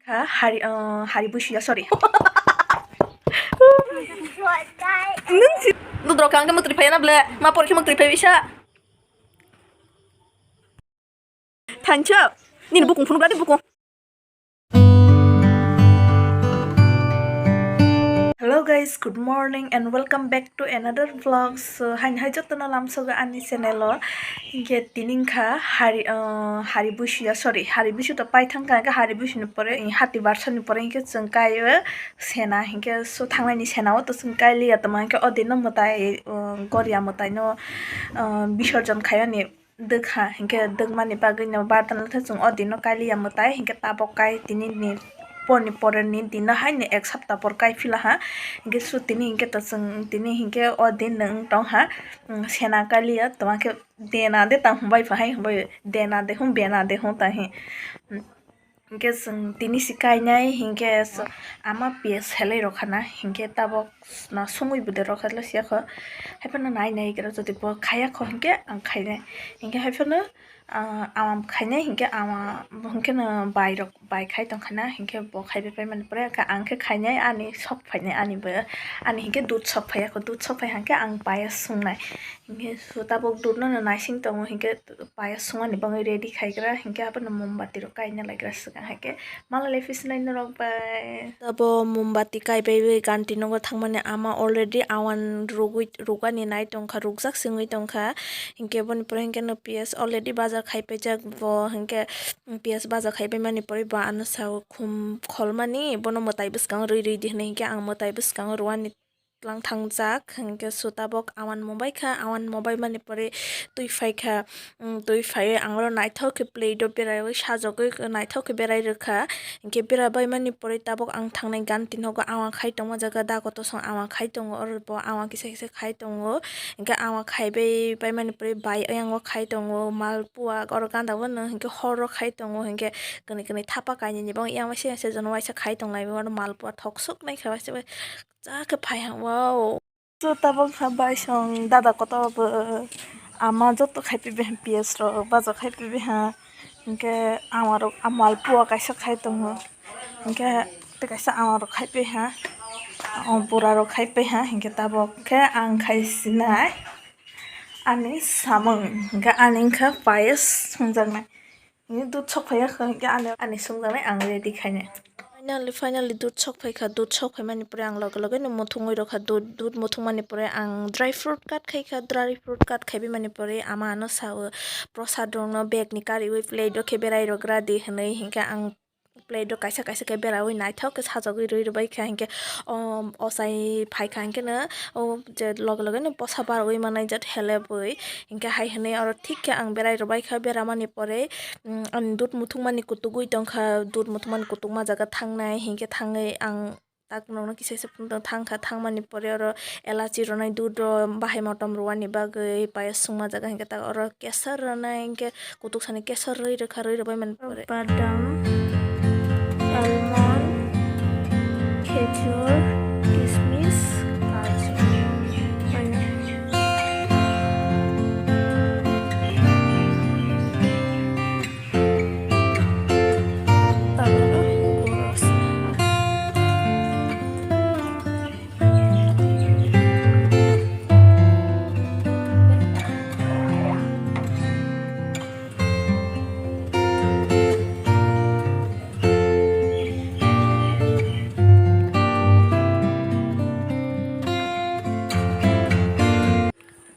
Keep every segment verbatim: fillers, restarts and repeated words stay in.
Kha hari, ah, hari busiya, sorry. Nung si, nudro kang ke mutri phaya na ble, ma por ke mutri phaya bisa. Thancho, nini bukung phunuk ladi bukung. Hello guys, good morning and welcome back to another vlog. So, hain hai jotono lamsogo ani channel o. Hinkhe tini wngkha hari, ah, hari busiya, sorry, hari busi to pai thangkha, hinkhe hari busi ni pore, hati barsa ni pore hinkhe chwng kai o sena, hinkhe so thangnai ni sena o to chwng kai liya tongma, hinkhe o din no mwtai, ah, goria mwtai no, ah, bisorjon khai ani. Dwkha, hinkhe dwkmani bagwino bartano khe chwng o dino kailiya mwtai, hinkhe tabok kai tini ni porni poreni dino haino ek sapta por kai philaha, hinkhe su tini hinkhe to chwng tini hinkhe o din nwng tongha, mm, sena kailiya tongma khe dena de tang hwnbai pha hai hwnbai dena de hwn bena de hwn tang hi. Hinkhe chwng tini si kainai, hinkhe s-, ama piyaj selai rok khana, hinkhe tabok na sungwi bwdai rok khatle siya kho. Haiphano nai nai gra jodi bo khaya kho hinkhe ang khainai. Hinkhe haiphano, ah, ama khainai hinkhe ama hinkhe no bai rok bai khai tong khana, hinkhe bo khaibai pai mani pore khe ang khe khainai ani sok phainai ani bo ani hinkhe dud sok phaiya kho, dud sok phai hinkhe ang payas sungnai. Hinkhe su tabok dud no naising tongo hinkhe payas sungmani bagwi ready khaigra, hinkhe abono mombati rok kaina laigra swkang, hinkhe malai lai phi sinai norok bai. Abo mombati kaibai bai ganti nogo thangmani ama already awan rugwi, rugani nai tongkha, rukjak singwi tongkha, hinkhe boni pore hinkhe no piyaj already baja khaipaijak bo, hinkhe piyaj baja khaibai mani pore bo ano sao khum kholmani bono mwtai bwskango rwi rwi di hinwi, hinkhe ang mwtai bwskango rwani tlang thangjak, hinkhe su tabok awan mobai kha, awan mobai mani pore twi phai kha, mm, twi phaiwi ang oro naithok khe plate o beraiwi sajagwi naithok khe berai rwkha, hinkhe bera bai mani pore tabok ang thangnai ganti nogo awan khai tongma jaga da kotor song awan khai tongo, oro bo awan kisa kisa khai tongo, hinkhe awan khaibai bai mani pore bai ayang o khai tongo, malpua oro ganda o nw hinkhe hor o khai tongo, hinkhe kwnwi kwnwi thapa kainwi ni bo yang waisa yang se jono waisa khai tonglai oro malpua thok sok nai kha waisa. Cha khe phai ha, wow. Chu tabok kha bai song dada kotor bo ama joto khai pibe ha piyaj rok baja khai pibe ha. Hinkhe ama rok a malpua kaisa khai tongo. Hinkhe tei kaisa ama rok khai pai ha. O bura rok khai pai ha. Hinkhe tabok khe ang khai sinai ani samung. Hinkhe ani wngkha payas songjaknai. Dud sok phaiya kha, hinkhe ani, ani songjaknai ang ready khainai. Finally, finally, dud sok phai kha, dud sok phai mani pore ang loge loge no muthungwi rw kha, dud, dud muthung mani pore ang dry fruit cut khai kha, dry fruit cut khaibai mani pore ama ano sao, prosad rok no bag ni kariwi plate o khe berai rwgra di hinwi, hinkhe ang plate o kaisa kaisa khe berawi naithok khe sajagwi rwi rwbai kha, hinkhe o, ochai phai kha, hinkhe no o je loge loge no bosa barwi manai jat helebwi, hinkhe hai hinwi oro thik khe ang berai rwbai kha, bera mani pore. Umm, ani dud muthungmani kutugwi tongkha, dud muthungmani kutugma jaga thangnai, hinkhe thangwi ang tak nokno kisa kisa phunukna thangkha, thangmani pore oro elachi rwnai, dud o bahai motom rwani bagwi payas songma jaga, hinkhe tak oro kesar rwnai, hinkhe kutuk sani kesar rwi rwkha, rwi rwbaimani pore. Badam, almond, khejur, kismis, kaju.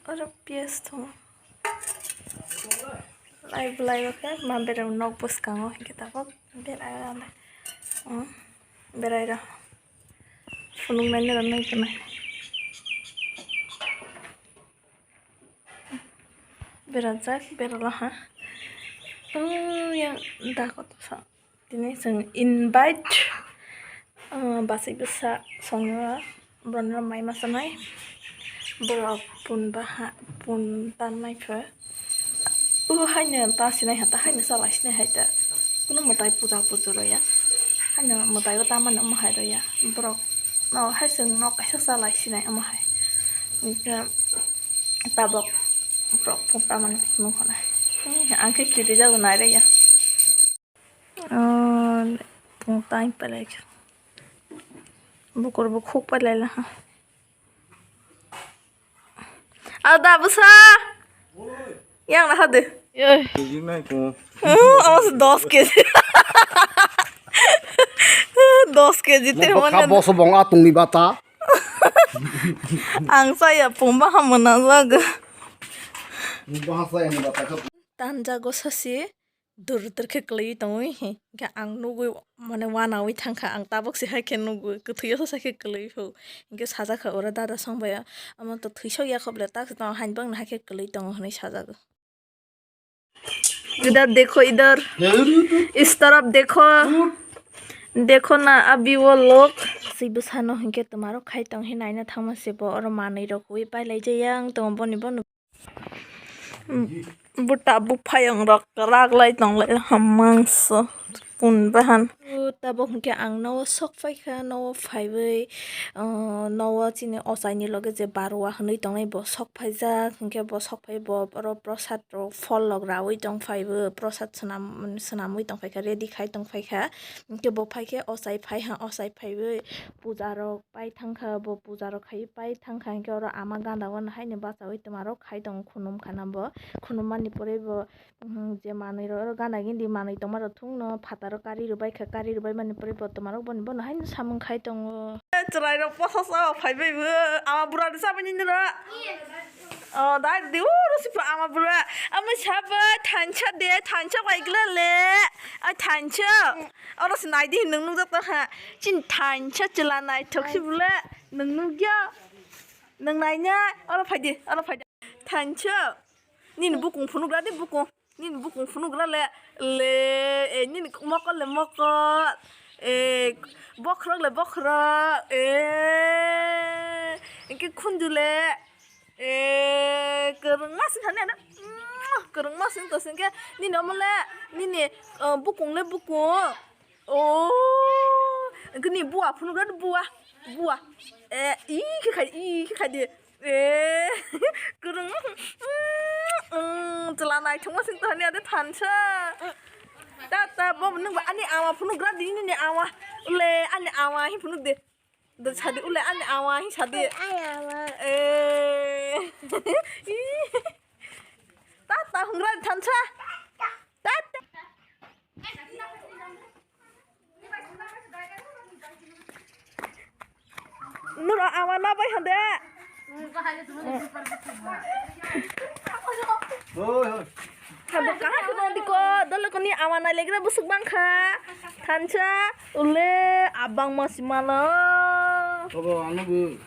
Oro piyaj tongo. Lai belai o khe ma bereng nok bwskango hinkhe tabuk berai rw. Umm, berai rw. Phunuknai nw rw nai khe nai. Berajak, berala ha. Umm, yang da kotor sa. Tini chwng invite, ah, bachai bwsa songno borokno mai ma sanai. Borok pun baha, pun tannai khe. O haino ta sinai ha, ta haino chalai sinai hai ta. Kuno mwtai puja puju rwya. Haino mwtai o tamani omo hai rwya. Borok no hai chwng nok kaisa chalai sinai omo hai. Hinkhe tabok borok pun tamani phunuk hwnai. Ang khe kiri jago nai rwya. Ah, Kung tai palai kha. Bukur bu khuk palai la ha. Ada busa. Yang na hade. Yoi. Kg nai ko. Hmm, awas dos kg. Dos kg te Mo mana. Ka boso bong atungni bata. Ang saya pumba hamana zaga. Bahasa yang bata ka. Tanjago sasi. Dur dur khe kwlwi tongwi, hinkhe ang nugwi, mane, wanaui thangkha, ang tabuk se hai khe nugwi, kwthwio se khe kwlwi phu. Hinkhe sajak kha, "Oro dada song bai, omo to thwisok ya khobole, tak se tong, hain bangno hai khe kwlwi tongo," hwnwi sajago. Idhar dekho, idhar. Is taraf dekho. Dekho na abhi wo log. Si bwsano hinkhe twmarok khai tong hi naina thangma se bo oro manwi rok hui pailai jaya wng tongo boni bono. Buta buphayung rok kwrak lai tong lai hamang so pun bahan. Tabuk hinkhe ang nogo sok phaikha, nogo phaiwi, ah, nogo chini ochaini loge je barwa hwnwi tongnai bo sok phaijak, hinkhe bo sok phai bo oro prosad rok phol rok raui tong phaibo, prosad swnam, swnamwi tong phaikha, ready khai tong phaikha, hinkhe bo phaikhe ochai phaiha, ochai phaiwi puja rok pai thangkha, bo puja rok khai pai thangkha, hinkhe oro ama ganda o haino bachaui twmarok khai tongo, khunum khana bo, khunum mani pore bo, mhm, je manwi rok oro gana gini manwi tongma rok thung no phataro kari rwbai kha, kari rwbai mani pore bo twmarok boni bono haino samung khai tongo. Chwrai rok posa sa phai bai bo, ama bura ni sa bai ni ro. O dai di uro si ama bura, ama sa bai thansa de, thansa bai gla le, a thansa. Oro se nai di, nwng nukjak tong kha. Chini thansa chwla naithok se bwle. Nwng nukya. Nwng naina. Oro phai di, oro phai di. Thansa. Nini bukung phunuk ra di, bukung. Nini bukung phunuk ra le. Le, e, nini mokol le mokol. E, bokhorok le bokhorok. E, hwnkhe khunju le. E, kwrwngma sing thani ano. Kwrwngma sing to sing khe nini omo le nini, uh, bukung le bukung. O, hwnkhe ni bua phunuk le bua, bua. E, i khe khai, i khe khai di. E, kwrwng, mm, chwla naithokma sing to thani ade thansa. Ta, ta, bo nwng ani ama phunuk gra di nini ama. Le, ani ama hi phunuk de. Dwsadi ule ani awa hi sadi. Ai awa. Eh. Ta ta hungra thansa. Ta ta. Nuro awa na bai hande. Hoi hoi. Hado kaha khe nong diko, dole koni ama nai legra busuk bangkha. Thansa, ule, abang ma simala. Obo, ano bu.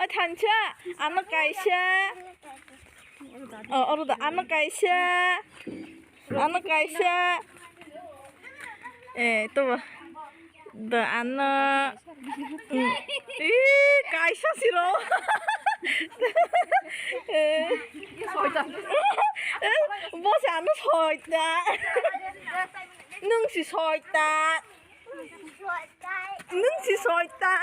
O thansa, ano kaisa. O, oro da, ano kaisa. Ano kaisa. Eh, to ba. Da ano. Mm. Ih, kaisa siro. Eh. Eh, bo se ano soita. Nung si soita. Nung si soita.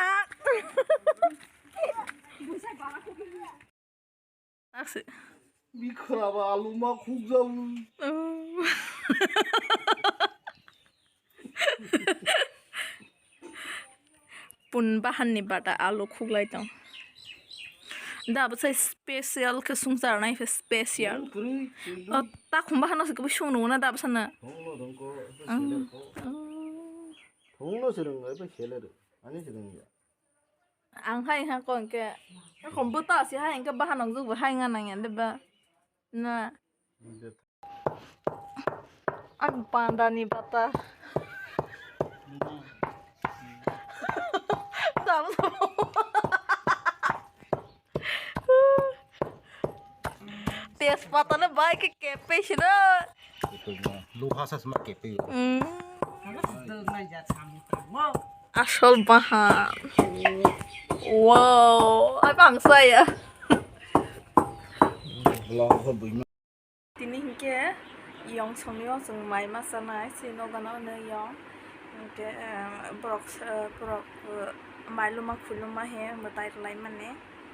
Aksi. Bikhraba alu ma khukjabu. Oh. Pun bahan ni bata alu khuklai tong. Da bwsai special khe sungchar nai khe special. Kwrwi, kwrwi. O, takhum bahan no se kwbui sung nung na da bwsana. Thongno dongko, ebe seler ko. Thongno se rwngo, ebe seler. Ani se rwngya. Ang hai ha ko hwnkhe, ekhom bwta se hai hwnkhe bahan nokjwk bo hai wngna nangya de ba. Na. Ang panda ni bata. Tejpata le bai khe kepe sino. Luha sa sma kepe. Mm. Asol bahan. Wow, ai bang saya. Tini hinkhe yong songni o chwng mai ma chanai, se nogo no hwnwi yong. Hinkhe, eh, borok, eh, borok, eh, mai luma khuluma he mwtai rwlai mani.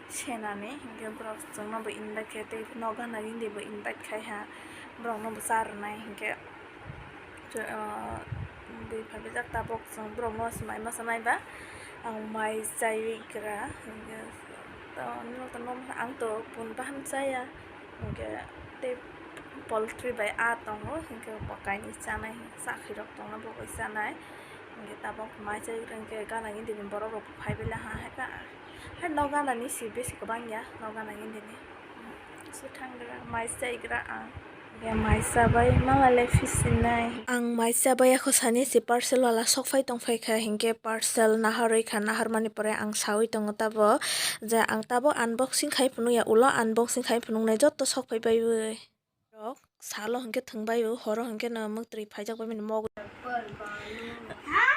Senani hinkhe borok chwngno bo invite khe tei nogo nagini bo invite khai ha, borokno bo cha rwnai hinkhe. Twi phaibaijak tabuk chwng borokno mai masa naiba ang mai chaiwi gra hinkhe. Ang to bun bahan chaya hinkhe tei poultry bai aa tongo hinkhe bo kainwi chanai chakri rok tongno bo bai chanai hinkhe tabuk mai chaiwi gra hinkhe gana gini borok rok phaibai laha hai. Hai no gana ni si besi kwbang ya, no gana ni dini. So thang gra, mai chai gra ang. Ya mai chabai mala le fisinai. Ang mai chabai ako sani si parcel wala sok phai tong phai kha hinkhe parcel naharwi kha, nahar mani pore ang sawi tongo tabo je ang tabo unboxing khai phunuk ya, ulo unboxing khai phunuk nai jotto sok phai bai wi. Rok salo hinkhe thwngbai o, horo hinkhe no mwktwi phaijak bai mani mok.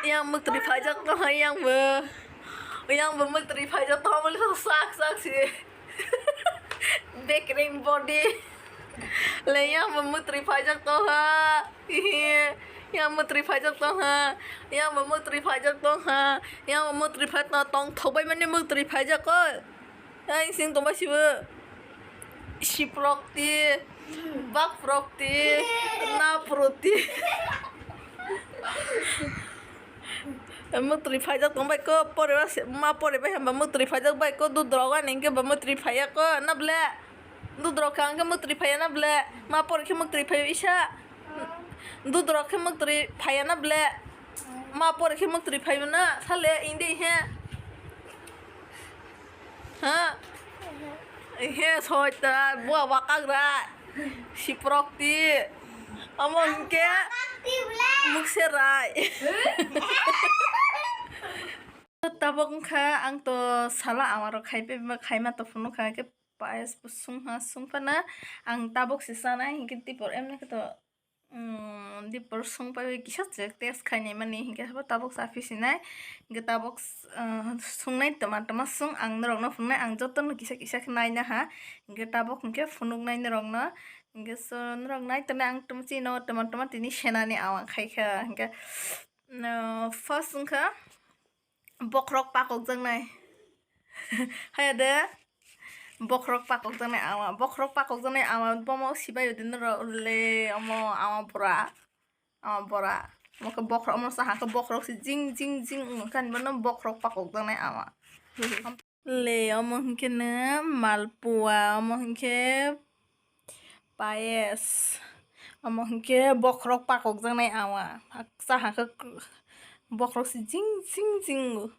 Yang mwktwi phaijak tong ha, yang bo, yang bo mwktwi phaijak tong ha, mali sak sak si. Bekring body. Le yang bo mwktwi phaijak tong ha. Yang mwktwi phaijak tong ha. Yang bo mwktwi phaijak tong ha. Yang bo mwktwi phai tong, tong thok bai mani mwktwi phaijak ko. Ang sing tongma sibo. Siprokti, bakprokti, naproti. Mwtri phaijak tongbai ko, pore ma pore bai hamba mwtri phaijak bai ko, dudrok ani hwnkhe ba mwtri phaiya ko, na ble? Dudrok kha hwnkhe mwtri phaiya na ble? Ma pore khe mwtri phaiya isa. Dudrok khe mwtri phaiya na ble? Ma pore khe mwtri phaiya na, sale inde he. Ha? He soita bua wakagra. Siprokti. Omo hinkhe mukserai. Tabok wngkha ang to sala amarok khaipe khaima to phunukha khe payas bo sungha sungphana ang tabok se chanai hinkhe tipor emni khe to. Dipor sung pai kisa chwk test khainai mani hinkhe tabok cha phi sinai hinkhe tabok sungnai tama tama sung ang norokno phunuknai ang jotono kisa kisa khe naina ha hinkhe tabok hinkhe phunuknai norokno hinkhe so norok nai tongnai ang tamo chini nogo tama tama tini senani awa khaikha hinkhe first wngkha. Bokhorok pakokjaknai. Haya de. Bokhorok pakokjaknai ama. Bokhorok pakokjaknai ama bomo sibai udi norok le omo ama bora. Ama bora. Omo khe bokhorok omo saha khe bokhorok se jing jing jing wngkha ni bono bokhorok pakokjaknai ama. Le omo hinkhe no malpua omo hinkhe. Payas. Omo hinkhe bokhorok pakokjaknai awa. Haksa hakhe bokhorok se jing jing jingo.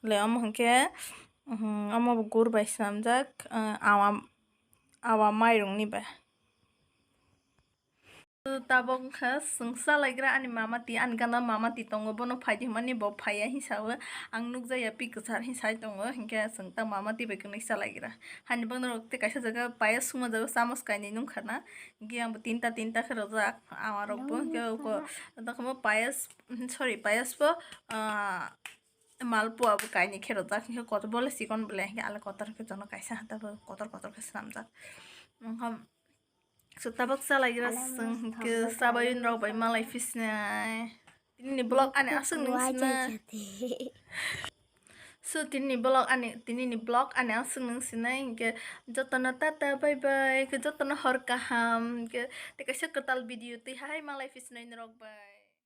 Le omo hinkhe, omo bo gur bai swnamjak, awa, awa mairungni bai. Tabok wngkha chwng chalaigra ani mama twi, ani gana mama twi tongo, bono phaidi hwnmani bo phaiya hinsa o ang nukjakya pi kwchar hinsa tongo, hinkhe chwng ta mama twi bai kwnwi chalaigra. Hani bangno rok tei kaisa jaga payas sungma jaga chamos kainwi nungkha na, hinkhe ang bo tinta tinta khe rwjak ama rok bo, hinkhe uko payas, sorry, payas bo, ah, malpua bo kainwi khe rwjak, hinkhe kotor bo le chikon belai, hinkhe ale kotor khe jono kaisa hata bo kotor kotor khe swnamjak. Wngkha so tabok chalaigra chwng hinkhe chabai rok bai malai phi sinai. Tini ni vlog ani aswk nung sinai. So tini ni vlog ani, tini ni vlog ani aswk nung sinai hinkhe jotono tata bye bye, hinkhe jotono hor kaham, hinkhe tei kaisa kwtal video twi hai malai phi sinai norok bai.